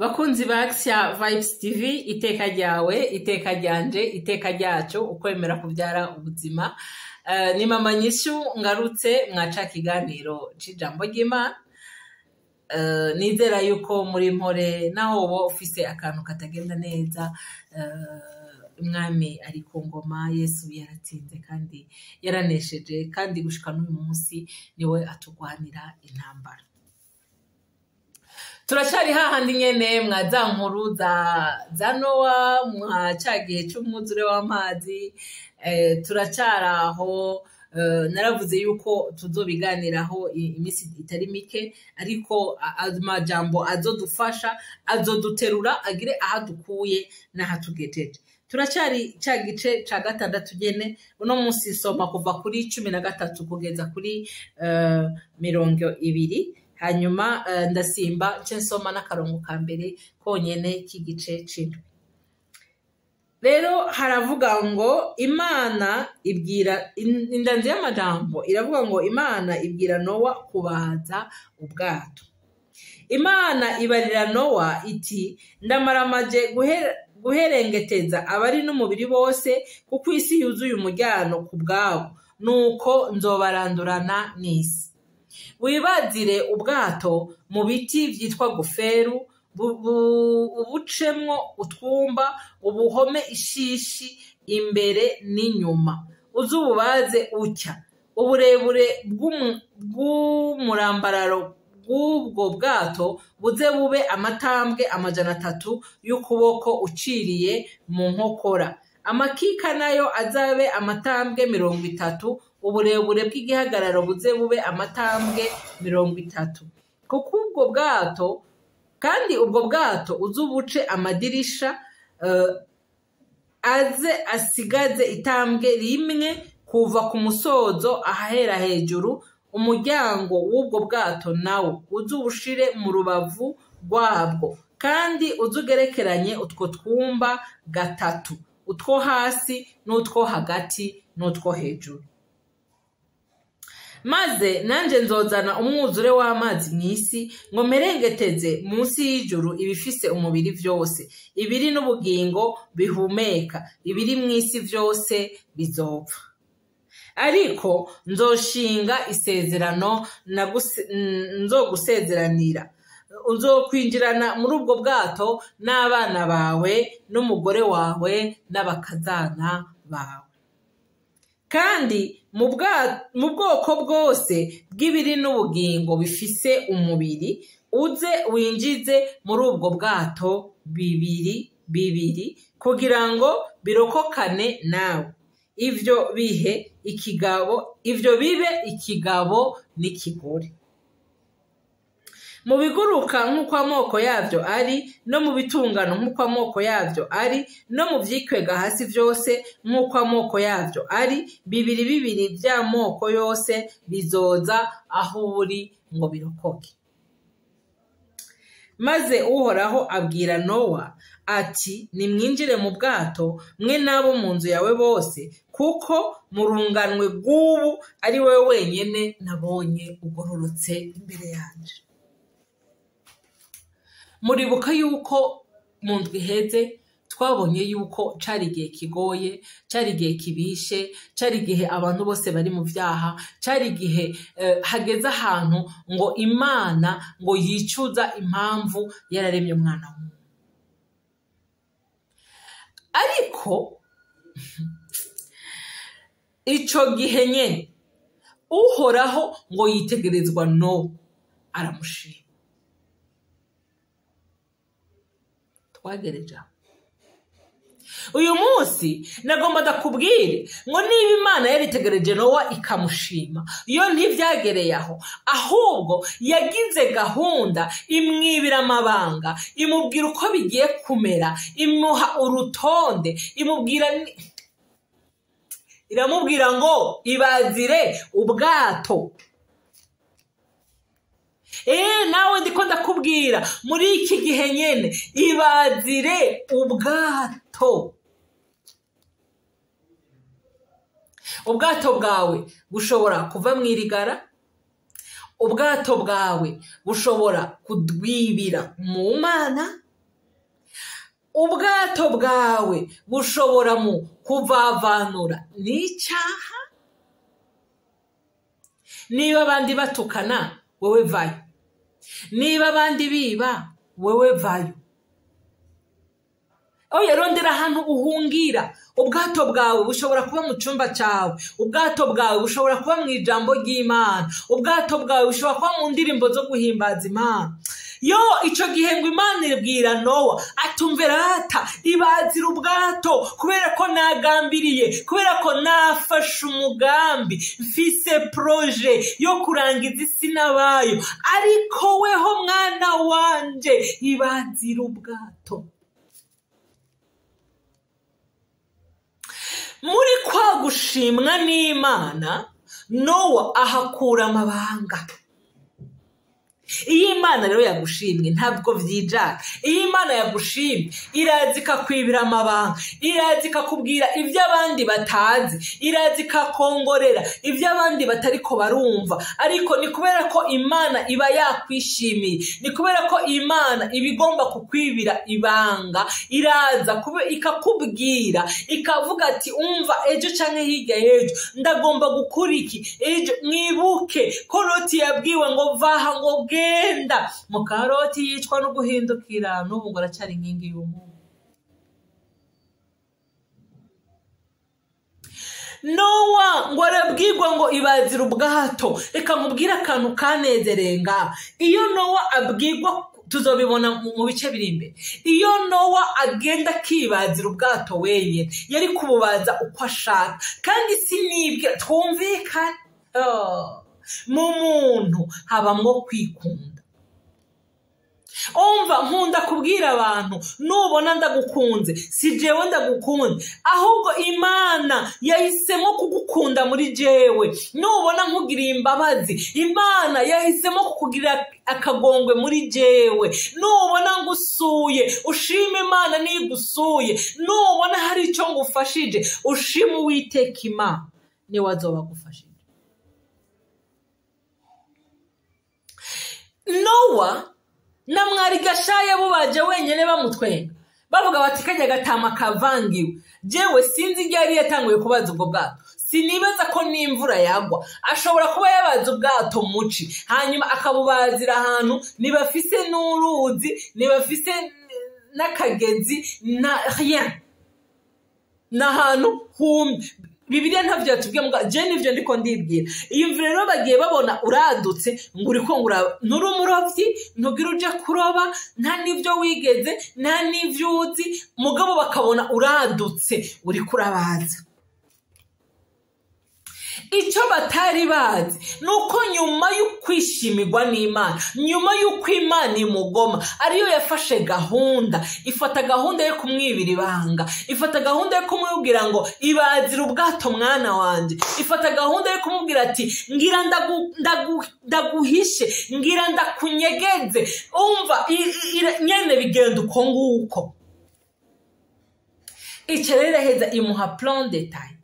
Bakunzi ba Axia Vibes TV, iteka ryawe, iteka ryanje, iteka ryacu, ukwemera kubyara ubuzima. Ni mama Nyishu ngarutse mwaca kiganiro c'ijambo ry'Imana. Nizera yuko muri mpore naho woba ufise akantu katagenda neza, Umwami ari ku ngoma, Yesu yaratsinze kandi yaranesheje, kandi gushika n'uyu munsi niwe atugwanira intambara. Turacari hahandi nyene mwa za nkuru za Nowa, mwa ca gihe c'umwuzure w'amazi, turacara aho. Naravuze yuko tuzobiganiraho imisi itari mike, ariko amajambo azodufasha, azoduterura agire aha dukuye n'ahatugejeje. Turacari ca gice ca gatandatu nyene. Uno munsi soma kuva kuri 13 kugeza kuri 20, hanyuma ndasimba nce nsoma n'akarongo ka mbere konyene k'igice c'indwi. Rero haravuga ngo Imana ibwira indanzi y'amajambo iravuga ngo Imana ibwira Nowa kubaza ubwato. Imana ibarira Nowa iti: ndamaramaje guherengeteza abari n'umubiri bose, kuko isi yuzuye umujyano ku bwabo, nuko nzobarandurana n'isi. Wibazire ubwato mu biti vyitwa goferu, ubucemwo utwumba, ubuhome ishishi imbere n'inyuma, uzububaze utya: uburebure bw'umurambararo bw'ubwo bwato buze bube amatambwe 300 y'ukuboko uciriye mu nkokora, amakika nayo azabe amatambwe 30, uburebure bw'igihagararo buze bube amatambwe 30. Kuko ubwo bwato, kandi ubwo bwato uzubuce amadirisha, aze asigaze itambwe rimwe kuva ku musozo ahahera hejuru. Umuryango w'ubwo bwato nawo uzuwushire mu rubavu rwabwo, kandi uzugerekeranye utwo twumba gatatu, utwo hasi n'utwo hagati n'utwo hejuru. Maze nanje nzozana umwuzure w'amazi mw'isi, ngo mperengeteze munsi y'ijuru ibifise umubiri vyose, ibiri n'ubugingo bihumeka, ibiri mw'isi vyose bizopfa. Ariko nzoshinga isezerano nzogusezeranira, uzokwinjirana muri ubwo bwato n'abana bawe n'umugore wawe n'abakazana bawe. Kandi mu bwoko bwose bw'ibiri n'ubugingo bifise umubiri, uze winjize muri ubwo bwato bibiri bibiri, kugira ngo birokokane nawe. Ivyo bihe ikigabo, ivyo bibe ikigabo n'ikigore. Mu biguruka nk'uko amoko yavyo ari, no mu bitungano nk'uko amoko yavyo ari, no mu vyikwega hasi vyose nk'uko amoko yavyo ari, bibiri bibiri vy'amoko yose bizoza aho uri ngo birokoke. Maze Uhoraho abwira Nowa ati: nimwinjire mu bwato mwe n'abo mu nzu yawe bose, kuko mu runganwe rw'ubu ari wewe wenyene nabonye ugororotse imbere yanje. Muribuka yuko mu ndwi iheze twabonye yuko cari igihe kigoye, cari igihe kibishe, cari igihe abantu bose bari mu vyaha, cari igihe hageze ahantu ngo Imana ngo yicuza impamvu yararemye umwana w'umuntu. Ariko ico gihe nyene Uhoraho ngo yitegerezwa Nowa aramushima. Twagereje aho. Uyu munsi nagomba ndakubwire ngo niba Imana yaritegereje Nowa ikamushima, yo ntivyagereye aho, ahubwo yagize gahunda, imwibira amabanga, imubwira uko bigiye kumera, imuha urutonde, iramubwira ngo ibazire ubwato. Nawe ndiko ndakubwira muri iki gihe nyene ibazire ubwato. Ubwato bwawe bushobora kuva mwirigara, ubwato bwawe bushobora kudwibira mu Mana, Ubwato bwawe bushobora mu kuvavanura n'icyaha. Niba abandi batukana, wowe vayo. Niba abandi biba, wowe vayo. Oya, rondera ahantu uhungira. Ubwato bwawe bushobora kuba mu cyumba cyawe, ubwato bwawe bushobora kuba mu ijambo ry'Imana, ubwato bwawe bushobora kuba mu ndirimbo zo guhimbaza Imana. Yo, icyo gihe ngo Imana ibwira Nowa atumverata ibazira ubwato, kubera ko nagambiriye, kubera ko nafashe umugambi, mfise projet yo kurangiza isi n'abayo, ariko weho mwana wanje ibazira ubwato. Muri kwa gushimwa n'Imana, Nowa ahakura amabanga. Iyo Imana rero yagushimye ntabwo vyijana. Iyo Imana yagushimye iraza ikakwibira amabanga, iraza ikakubwira ibyo abandi batazi, iraza ikakongorera ibyo abandi batariko barumva. Ariko ni kubera ko Imana iba yakwishimiye, ni kubera ko Imana iba igomba kukwibira ibanga, iraza ikakubwira, ikavuga ati umva ejo canke hirya y'ejo ndagomba gukora iki. Ejo mwibuke ko Loti yabwiwe ngo vaha, ngo genda. Mukaroti yicwa no guhindukira, n'ubu ngo aracari inkingi y'umuntu. Nowa ngo arabwirwa ngo ibazira ubwato. Reka nkubwire akantu kanezerenga. Iyo Nowa abwirwa, tuzobibona mu bice biri imbere, iyo Nowa agenda akibazira ubwato wenyine, yari kububaza uko ashaka. Kandi sinibwira, twumvikane, mu muntu habamwo kwikunda. Umva, nkunda kubwira abantu, nubona ndagukunze, si jewe ndagukunze, ahubwo Imana yahisemo kugukunda muri jewe. Nubona nkugiriye imbabazi, Imana yahisemo kukugirira akagongwe muri jewe. Nubona ngusuye, ushime Imana nigusuye. Nubona hari icyo ngufashije, ushime Uwiteka Imana niwe azoba agufashije. Nowa na mwari Gashaya bubaje wenyene bamutwenga, bavuga bati kajya gatama kavangiwe. Jewe sinzi igihe yari yatanguye kubaza ubwo bwato, sinibaza ko n'imvura yagwa. Ashobora kuba yabaza ubwato muci, hanyuma akabubazira ahantu nibafise n'uruzi, nibafise n'akagezi, na rien, n'ahantu humye. Bibiliya ntavyo yatubwiye, muga je nivyo ndiko ndibwira. Iyo mvura rero bagiye babona uradutse, ngo uriko nturi umurovyi, ntugira uje kuroba, nta n'ivyo wigeze, nta n'ivyo uzi, mugabo bakabona uradutse uriko urabaza. Icyo batari bazi nuko nyuma y'ukwishimirwa n'Imana, nyuma y'uko Imana imugoma, ariyo yafashe gahunda, ifata gahunda yo kumwibira ibanga, ifata gahunda yo kumubwira ngo ibazira ubwato mwana wanje, ifata gahunda yo kumubwira ati ngira ndaguhishe, ngira ndakunyegeze. Umva nyene bigenda uko nguko. Ico rero iraheza imuha plan detail.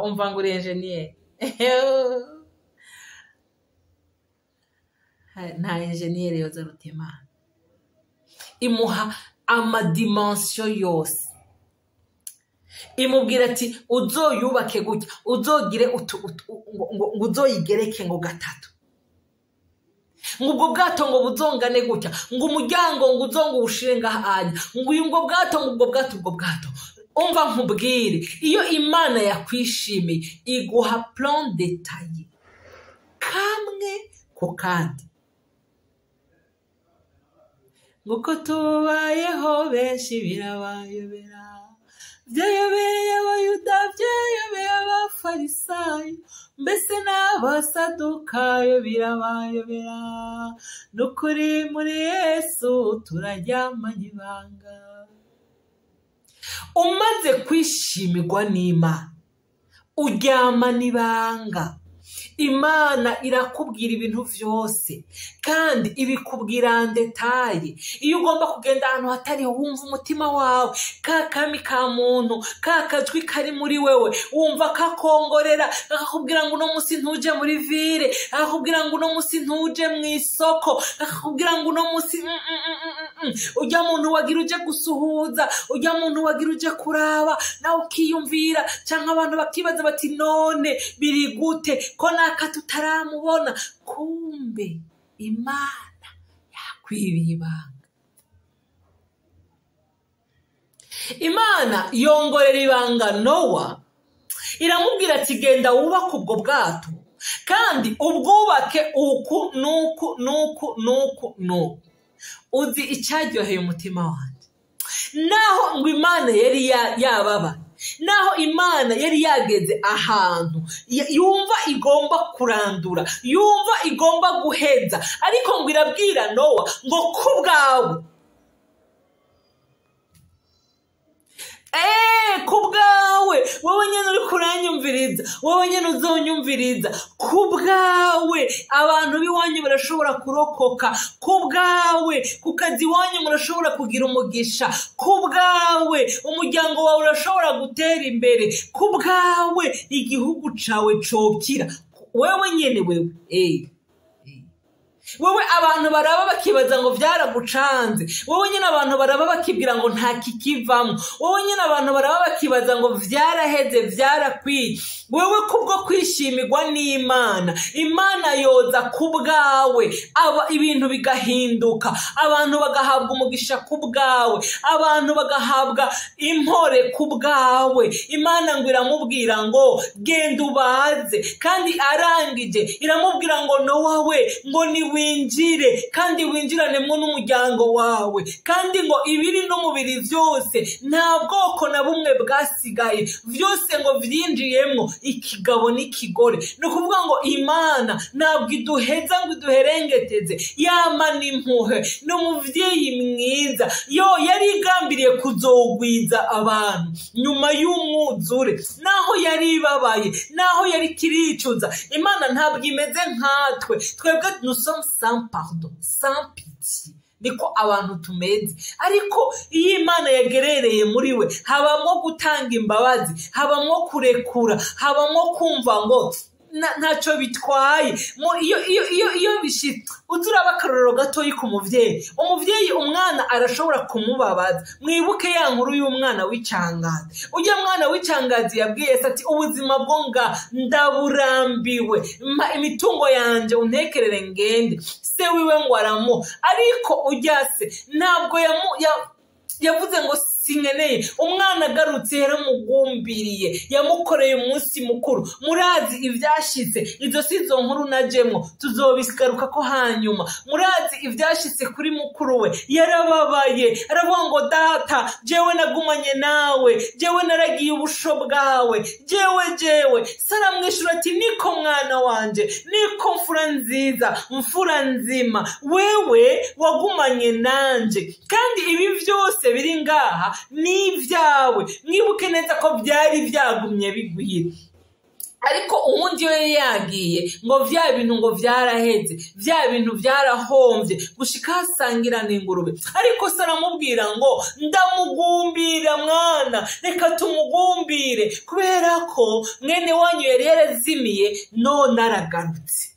Umva ngo uri engineer. Nta engineer yoza rutemana. Imuha amadimension yose. Imubwira ati uzoyubake gutya, uzogire ngo uzoyigereke ngo gatatu, ngo ubwo bwato ngo buzongane gutya, ngo umuryango ngo uzongo uwushire ngahanya, ngo uyu ngo bwato, ngo ubwo bwato, ubwo bwato. Umva nkubwire, iyo Imana yakwishimiye iguha plan detaillé kamwe ku kandi. Nguko tubayeho benshi birabayobera, byayobeye Abayuda, byayobeye Abafarisayo, mbese n'Abasadukayo birabayobera. Nukuri muri Yesu turaryamanye ibanga. Umaze kwishimirwa n'Imana, uryamana ibanga. Imana irakubwira ibintu vyose kandi ibikubwira en détail. Iyo ugomba kugenda ahantu hatariho, wumva umutima wawe, ka kami ka muntu, ka kajwi kari muri wewe, wumva kakongorera, kakakubwira ngo uno musi ntuje muri ville, kakakubwira ngo uno musi ntuje mw'isoko, kakakubwira ngo uno musi ujya muntu wagira uje gusuhuza, ujya muntu wagira uje kuraba, nawe ukiyumvira, canke abantu bakibaza bati none biri gute ko naka tutaramubona? Kumbe Imana yakwibiye ibanga. Imana yongorera ibanga Nowa, iramubwira ati genda wubake ubwo bwato kandi ubwubake uku nuku nuku nuku nuku. Uzi icyaryoheye umutima wanjye, naho ngo Imana yari yababa, naho Imana yari yageze ahantu yumva igomba kurandura, yumva igomba guheza, ariko ngo irabwira Nowa ngo kubwawe, kubwawe, wowe nyene uri kuranyumviriza, wowe nyene uzonyumviriza, kubwawe abantu b'iwanyu barashobora kurokoka, kubwawe ku kazi iwanyu murashobora kugira umugisha, kubwawe umuryango wawe urashobora gutera imbere, kubwawe igihugu cawe cokira, wewe nyene wewe. Wewe abantu baraba bakibaza ngo vyaragucanze, wowe nyene abantu baraba bakibwira ngo nta kikivamwo, wowe nyene abantu baraba bakibaza ngo vyaraheze vyarakwiye. Wewe kubwo kwishimirwa n'Imana, Imana yoza kubwawe, ibintu bigahinduka, abantu bagahabwa umugisha kubwawe, abantu bagahabwa impore kubwawe. Imana ngo iramubwira ngo genda ubaze, kandi arangije iramubwira ngo Nowa we ngo ni winjire kandi winjiranemo n'umuryango wawe, kandi ngo ibiri n'umubiri vyose nta bwoko na bumwe bwasigaye, vyose ngo vyinjiyemwo ikigabo n'ikigore. Ni ukuvuga ngo Imana ntabwo iduheza ngo iduherengeteze, yama n'impuhwe, ni umuvyeyi mwiza. Yo yari igambiriye kuzogwiza abantu nyuma y'umwuzure, naho yari ibabaye, naho yari kiricuza. Imana ntabwo imeze nkatwe, twebwe nous sommes sans pardon, sans pitié, niko abantu tumeze. Ariko iyo Imana yagerereye muri we, habamwo gutanga imbabazi, habamwo kurekura, habamwo kumva ngo ntacyo bitwaye. Iyo bishitse uzuraba akarorero gatoyi ku muvyeyi, umuvyeyi umwana arashobora kumubabaza. Mwibuke ya nkuru y'umwana w'icangazi, ujya mwana w'icangazi yabwiye se ati ubuzima bwo nga ndaburambiwe, mpa imitungo yanje untekerere ngende. Se wiwe ngo aramuha, ariko ujya se ntabwo yavuze ngo sinkeneye. Umwana agarutse yaramugumbiriye, yamukoreye umunsi mukuru. Murazi ivyashitse, izo si izo nkuru najemwo, tuzobigaruka ko hanyuma. Murazi ivyashitse kuri mukuru we, yarababaye aravuga ngo data jewe nagumanye nawe, jewe naragiye ubusho bwawe, jewe. Saramwishura ati niko mwana wanje, niko mfura nziza, mfura nzima, wewe wagumanye nanje, kandi ibi vyose biri ngaha ni ibyawe. Mwibuke neza ko byari byagumye bigwira, ariko uwundi we yagiye ngo vya bintu ngo vyaraheze, vya bintu vyarahomvye, gushika hasangira n'ingurube. Ariko se aramubwira ngo ndamugumbira mwana, reka tumugumbire, kubera ko mwene wanyu yari yarazimiye none aragarutse.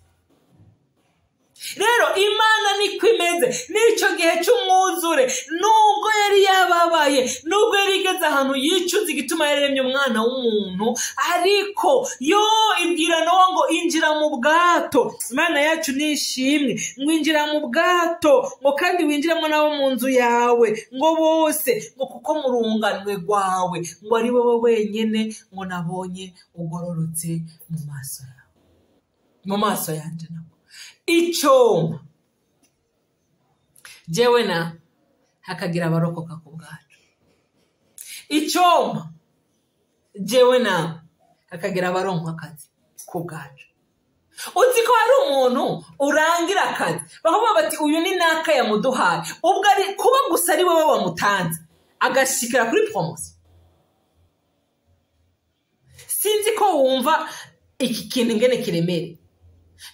Rero Imana niko imeze n'ico gihe c'umwuzure, nubwo yari yababaye, nubwo yari igeze ahantu yicuza igituma yaremye umwana w'umuntu, ariko yo ibwira Nowa ngo injira mu bwato. Imana yacu nishimwe, ngo injira mu bwato, ngo kandi winjiremo nabo mu nzu yawe, ngo bose, ngo kuko mu runganwe rwawe ngo ari wowe wenyene ngo nabonye ugororotse mu maso yawe, mu maso yanje nawe. Icoma jewe na hakagira abarokoka ku bwacu, icoma jewe na hakagira abaronka akazi ku bwacu. Uzi ko hari umuntu urangira akazi bakavuga bati uyu ni naka yamuduhaye, ubwo ari kuba gusa ari wowe wamutanze agashikira kuri promotion. Sinzi ko wumva iki kintu ingene kiremere.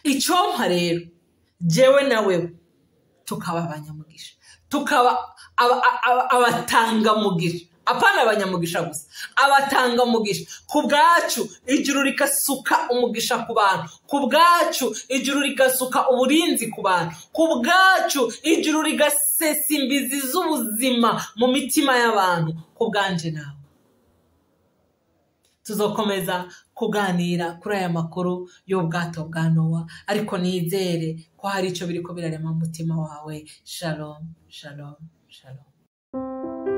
Icompa rero jewe na wewe tukaba abanyamugisha, tukaba abatangamugisha, apana abanyamugisha gusa, abatangamugisha. Ku bwacu ijuru rigasuka umugisha ku bantu, ku bwacu ijuru rigasuka uburinzi ku bantu, ku bwacu ijuru rigasesa imbizi z'ubuzima mu mitima y'abantu, ku bwanje nawe. Tuzokomeza kuganira kuri aya makuru y'ubwato bwa Nowa, ariko nizere ko hari icyo biriko birarema mu mutima wawe. Shalom, shalom, shalom.